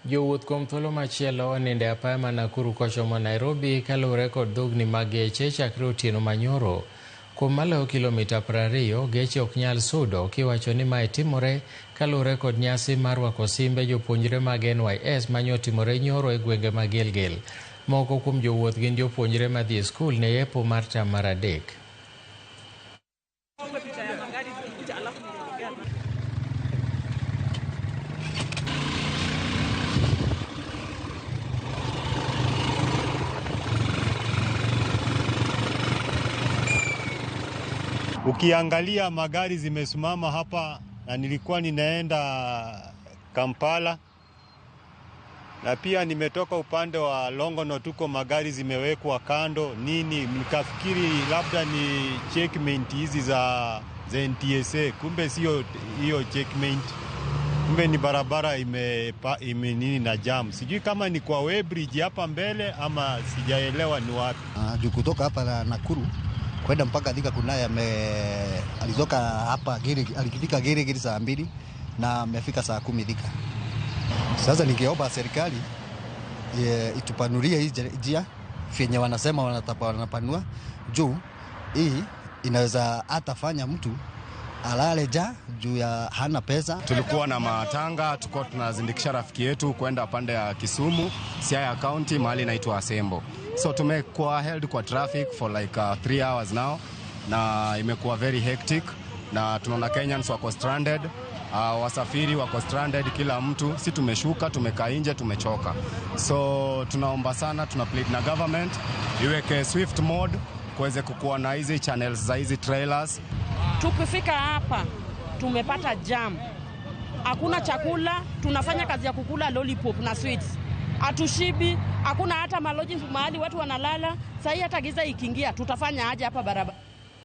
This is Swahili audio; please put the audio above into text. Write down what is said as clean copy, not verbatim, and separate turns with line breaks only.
Jowuoth kuom thuolo machielo onindo e apaya ma Nakuru kochomo Nairobi kaluwore kod dhogni mag geche chakre otieno manyoro. Kuom maloyo kilomita 20, geche ok nyal sudo kiwacho ni mae timore kaluwore kod nyasi mar rwako simbe jopuonjre mag NYS manyotimore nyoro e gwenge mag Gilgil. Moko kuom jowuoth gin jopuonjre madhi e skul ne yepo mar tam mar 3.
Ukiangalia magari zimesimama hapa, na nilikuwa ninaenda Kampala na pia nimetoka upande wa Longonot, tuko magari zimewekwa kando nini, nikafikiri labda ni checkmate hizi za NTSA, kumbe sio hiyo checkmate, kumbe ni barabara ime nini na jam. Sijui kama ni kwa weighbridge hapa mbele ama sijaelewa ni wapi.
Juu kutoka hapa na Nakuru kwenda mpaka Thika kunaye alitoka hapa alifika Gilgil saa 2 na amefika saa 10 Thika. Sasa ningeomba serikali itupanulie hii njia vyenye wanasema wanapanua, juu hii inaweza hata fanya mtu alale juu ya hana pesa.
Tulikuwa na matanga, tulikuwa tunazindikisha rafiki yetu kwenda pande ya Kisumu, Siaya County, mahali inaitwa Asembo. So tumekuwa held kwa traffic for like 3 hours now, na imekuwa very hectic, na tunaona Kenyans wako stranded. Wasafiri wako stranded, kila mtu. Si tumeshuka, tumekaa nje, tumechoka. So tunaomba sana, tuna plead na government iweke swift mode kuweze kukuwa na hizi channels za hizi trailers.
Tukifika hapa tumepata jam, hakuna chakula, tunafanya kazi ya kukula lollipop na sweets, hatushibi, hakuna hata malodging mahali watu wanalala. Sasa hata giza ikiingia tutafanya aje hapa barabara?